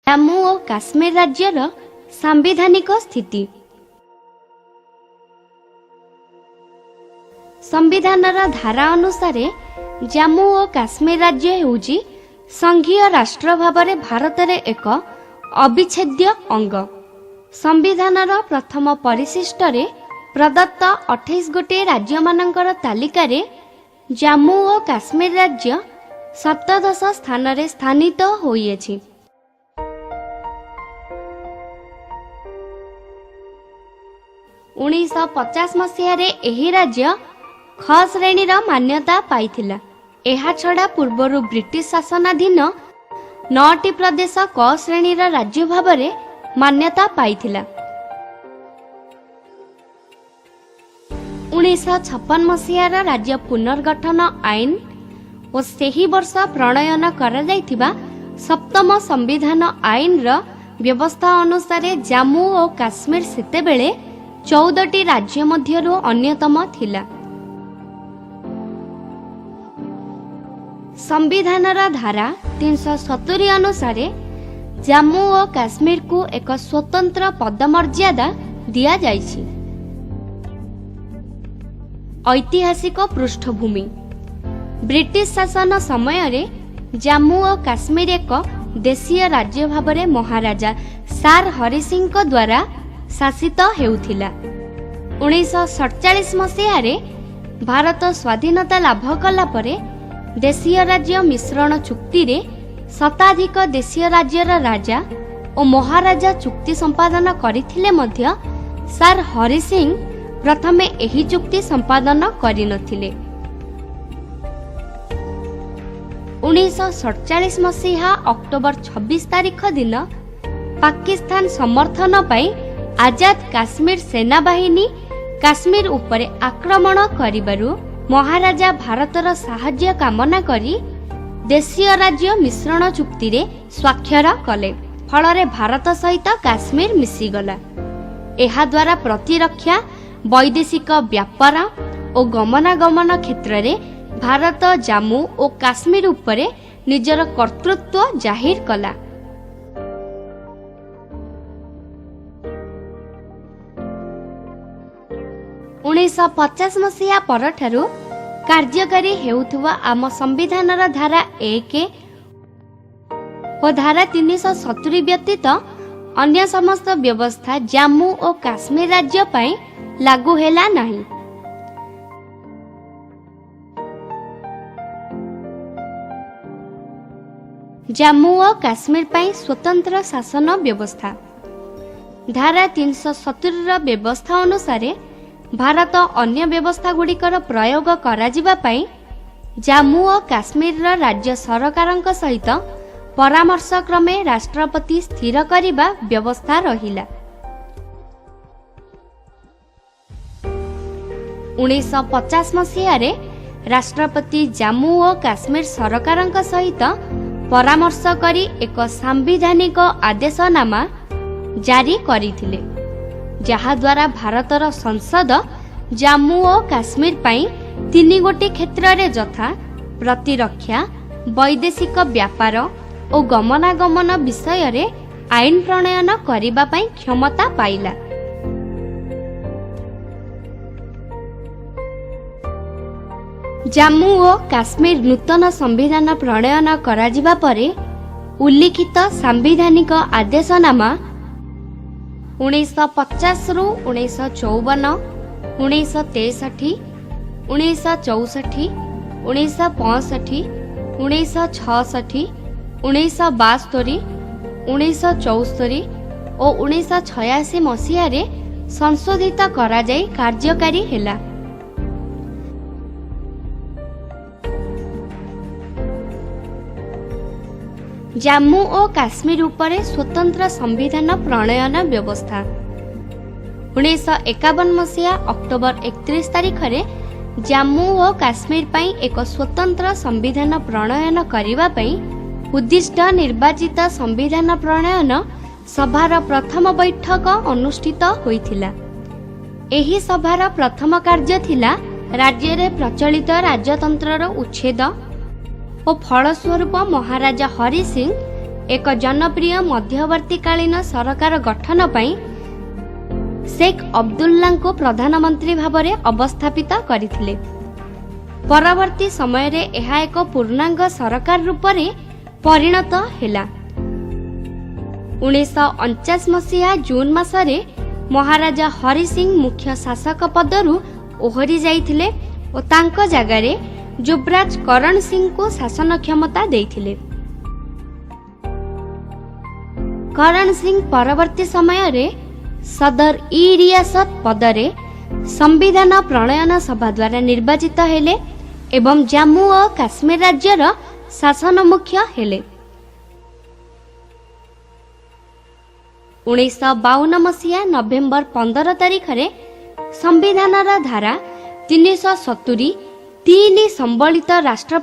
ଜାମ୍ମୁ ଓ କାଶ୍ମୀର ରାଜ୍ୟର ସାମ୍ବିଧାନିକ ସ୍ଥିତି। ସମ୍ବିଧାନର ଧାରା ଅନୁସାରେ ଜାମ୍ମୁ ଓ କାଶ୍ମୀର ରାଜ୍ୟ ହେଉଛି ସଂଘୀୟ ରାଷ୍ଟ୍ର ଭାବରେ ଭାରତରେ ଏକ ଅବିଚ୍ଛେଦ୍ୟ ଅଙ୍ଗ। ସମ୍ବିଧାନର ପ୍ରଥମ ପରିଶିଷ୍ଟରେ ପ୍ରଦତ୍ତ 28 ଗୋଟି ରାଜ୍ୟମାନଙ୍କର ତାଲିକାରେ ଜାମ୍ମୁ ଓ କାଶ୍ମୀର ରାଜ୍ୟ ସପ୍ତଦଶ ସ୍ଥାନରେ ସ୍ଥାନିତ ହୋଇଅଛି। 1950 ମସିହାରେ ଏହି ରାଜ୍ୟ ଖ ଶ୍ରେଣୀର ମାନ୍ୟତା ପାଇଥିଲା। ଏହାଛଡ଼ା ପୂର୍ବରୁ ବ୍ରିଟିଶ ଶାସନାଧୀନ ନଅଟି ପ୍ରଦେଶ କ ଶ୍ରେଣୀର ରାଜ୍ୟ ଭାବରେ ମାନ୍ୟତା ପାଇଥିଲା। 1956 ମସିହାର ରାଜ୍ୟ ପୁନର୍ଗଠନ ଆଇନ ଓ ସେହି ବର୍ଷ ପ୍ରଣୟନ କରାଯାଇଥିବା ସପ୍ତମ ସମ୍ବିଧାନ ଆଇନର ବ୍ୟବସ୍ଥା ଅନୁସାରେ ଜାମ୍ମୁ ଓ କାଶ୍ମୀର ସେତେବେଳେ 14ଟି ରାଜ୍ୟ ମଧ୍ୟରୁ ଅନ୍ୟତମ ଥିଲା। ସମ୍ବିଧାନର ଧାରା 370 ଅନୁସାରେ ଜାମ୍ମୁ ଓ କାଶ୍ମୀରକୁ ଏକ ସ୍ୱତନ୍ତ୍ର ପଦମର୍ଯ୍ୟାଦା ଦିଆଯାଇଛି। ଐତିହାସିକ ପୃଷ୍ଠଭୂମି। ବ୍ରିଟିଶ ଶାସନ ସମୟରେ ଜାମ୍ମୁ ଓ କାଶ୍ମୀର ଏକ ଦେଶୀୟ ରାଜ୍ୟ ଭାବରେ ମହାରାଜା ସାର୍ ହରି ସିଂଙ୍କ ଦ୍ୱାରା ଶାସିତ ହେଉଥିଲା। 1947 ମସିହାରେ ଭାରତ ସ୍ୱାଧୀନତା ଲାଭ କଲା ପରେ ଦେଶୀୟ ରାଜ୍ୟ ମିଶ୍ରଣ ଚୁକ୍ତିରେ ଶତାଧିକ ଦେଶୀୟ ରାଜ୍ୟର ରାଜା ଓ ମହାରାଜା ଚୁକ୍ତି ସମ୍ପାଦନ କରିଥିଲେ ମଧ୍ୟ ସାର୍ ହରି ସିଂ ପ୍ରଥମେ ଏହି ଚୁକ୍ତି ସମ୍ପାଦନ କରିନଥିଲେ। 1947 ମସିହା ଅକ୍ଟୋବର 26 ତାରିଖ ଦିନ ପାକିସ୍ତାନ ସମର୍ଥନ ପାଇଁ ଆଜାଦ କାଶ୍ମୀର ସେନାବାହିନୀ କାଶ୍ମୀର ଉପରେ ଆକ୍ରମଣ କରିବାରୁ ମହାରାଜା ଭାରତର ସାହାଯ୍ୟ କାମନା କରି ଦେଶୀୟ ରାଜ୍ୟ ମିଶ୍ରଣ ଚୁକ୍ତିରେ ସ୍ୱାକ୍ଷର କଲେ। ଫଳରେ ଭାରତ ସହିତ କାଶ୍ମୀର ମିଶିଗଲା। ଏହାଦ୍ୱାରା ପ୍ରତିରକ୍ଷା, ବୈଦେଶିକ ବ୍ୟାପାର ଓ ଗମନାଗମନ କ୍ଷେତ୍ରରେ ଭାରତ ଜାମ୍ମୁ ଓ କାଶ୍ମୀର ଉପରେ ନିଜର କର୍ତ୍ତୃତ୍ୱ ଜାହିର କଲା। 1950 ମସିହା ପରଠାରୁ କାର୍ଯ୍ୟକାରୀ ହେଉଥିବା ଆମ ସମ୍ବିଧାନର ଧାରା 1 ଓ ଧାରା 370 ବ୍ୟତୀତ ଅନ୍ୟ ସମସ୍ତ ବ୍ୟବସ୍ଥା ଜାମ୍ମୁ ଓ କାଶ୍ମୀର ରାଜ୍ୟ ପାଇଁ ଲାଗୁ ହେଲା ନାହିଁ। ଜାମ୍ମୁ ଓ କାଶ୍ମୀର ପାଇଁ ସ୍ୱତନ୍ତ୍ର ଶାସନ ବ୍ୟବସ୍ଥା। ଧାରା 370ର ବ୍ୟବସ୍ଥା ଅନୁସାରେ ଭାରତ ଅନ୍ୟ ବ୍ୟବସ୍ଥାଗୁଡ଼ିକର ପ୍ରୟୋଗ କରାଯିବା ପାଇଁ ଜାମ୍ମୁ ଓ କାଶ୍ମୀରର ରାଜ୍ୟ ସରକାରଙ୍କ ସହିତ ପରାମର୍ଶ କ୍ରମେ ରାଷ୍ଟ୍ରପତି ସ୍ଥିର କରିବା ବ୍ୟବସ୍ଥା ରହିଲା। 1950 ମସିହାରେ ରାଷ୍ଟ୍ରପତି ଜାମ୍ମୁ ଓ କାଶ୍ମୀର ସରକାରଙ୍କ ସହିତ ପରାମର୍ଶ କରି ଏକ ସାମ୍ବିଧାନିକ ଆଦେଶନାମା ଜାରି କରିଥିଲେ, ଯାହାଦ୍ୱାରା ଭାରତର ସଂସଦ ଜାମ୍ମୁ ଓ କାଶ୍ମୀର ପାଇଁ ତିନିଗୋଟି କ୍ଷେତ୍ରରେ, ଯଥା ପ୍ରତିରକ୍ଷା, ବୈଦେଶିକ ବ୍ୟାପାର ଓ ଗମନାଗମନ ବିଷୟରେ ଆଇନ ପ୍ରଣୟନ କରିବା ପାଇଁ କ୍ଷମତା ପାଇଲା। ଜାମ୍ମୁ ଓ କାଶ୍ମୀର ନୂତନ ସମ୍ବିଧାନ ପ୍ରଣୟନ କରାଯିବା ପରେ ଉଲ୍ଲିଖିତ ସାମ୍ବିଧାନିକ ଆଦେଶନାମା 1950ରୁ 1954, 1963, 1964, 1965, 1966, 1972, 1974 ଓ 1986 ମସିହାରେ ସଂଶୋଧିତ କରାଯାଇ କାର୍ଯ୍ୟକାରୀ ହେଲା। ଜାମ୍ମୁ ଓ କାଶ୍ମୀର ଉପରେ ସ୍ୱତନ୍ତ୍ର ସମ୍ବିଧାନ ପ୍ରଣୟନ ବ୍ୟବସ୍ଥା। 1951 ମସିହା ଅକ୍ଟୋବର 31 ତାରିଖରେ ଜାମ୍ମୁ ଓ କାଶ୍ମୀର ପାଇଁ ଏକ ସ୍ୱତନ୍ତ୍ର ସମ୍ବିଧାନ ପ୍ରଣୟନ କରିବା ପାଇଁ ଉଦ୍ଦିଷ୍ଟ ନିର୍ବାଚିତ ସମ୍ବିଧାନ ପ୍ରଣୟନ ସଭାର ପ୍ରଥମ ବୈଠକ ଅନୁଷ୍ଠିତ ହୋଇଥିଲା। ଏହି ସଭାର ପ୍ରଥମ କାର୍ଯ୍ୟ ଥିଲା ରାଜ୍ୟରେ ପ୍ରଚଳିତ ରାଜତନ୍ତ୍ରର ଉଚ୍ଛେଦ ଓ ଫଳସ୍ୱରୂପ ମହାରାଜା ହରି ସିଂ ଏକ ଜନପ୍ରିୟ ମଧ୍ୟବର୍ତ୍ତୀକାଳୀନ ସରକାର ଗଠନ ପାଇଁ ଶେଖ୍ ଅବଦୁଲ୍ଲାଙ୍କୁ ପ୍ରଧାନମନ୍ତ୍ରୀ ଭାବରେ ଅବସ୍ଥାପିତ କରିଥିଲେ। ପରବର୍ତ୍ତୀ ସମୟରେ ଏହା ଏକ ପୂର୍ଣ୍ଣାଙ୍ଗ ସରକାର ରୂପରେ ପରିଣତ ହେଲା। 1949 ମସିହା ଜୁନ୍ ମାସରେ ମହାରାଜା ହରି ସିଂ ମୁଖ୍ୟ ଶାସକ ପଦରୁ ଓହରି ଯାଇଥିଲେ ଓ ତାଙ୍କ ଜାଗାରେ ଯୁବରାଜ କରଣ ସିଂଙ୍କୁ ଶାସନ କ୍ଷମତା ଦେଇଥିଲେ। କରଣ ସିଂ ପରବର୍ତ୍ତୀ ସମୟରେ ସଦର ଇ ରିୟାସତ ପଦରେ ସମ୍ବିଧାନ ପ୍ରଣୟନ ସଭା ଦ୍ୱାରା ନିର୍ବାଚିତ ହେଲେ ଏବଂ ଜାମ୍ମୁ ଓ କାଶ୍ମୀର ରାଜ୍ୟର ଶାସନ ମୁଖ୍ୟ ହେଲେ। 1952 ମସିହା ନଭେମ୍ବର 15 ତାରିଖରେ ସମ୍ବିଧାନର ଧାରା 370(3) ସମ୍ବଳିତ ରାଷ୍ଟ୍ର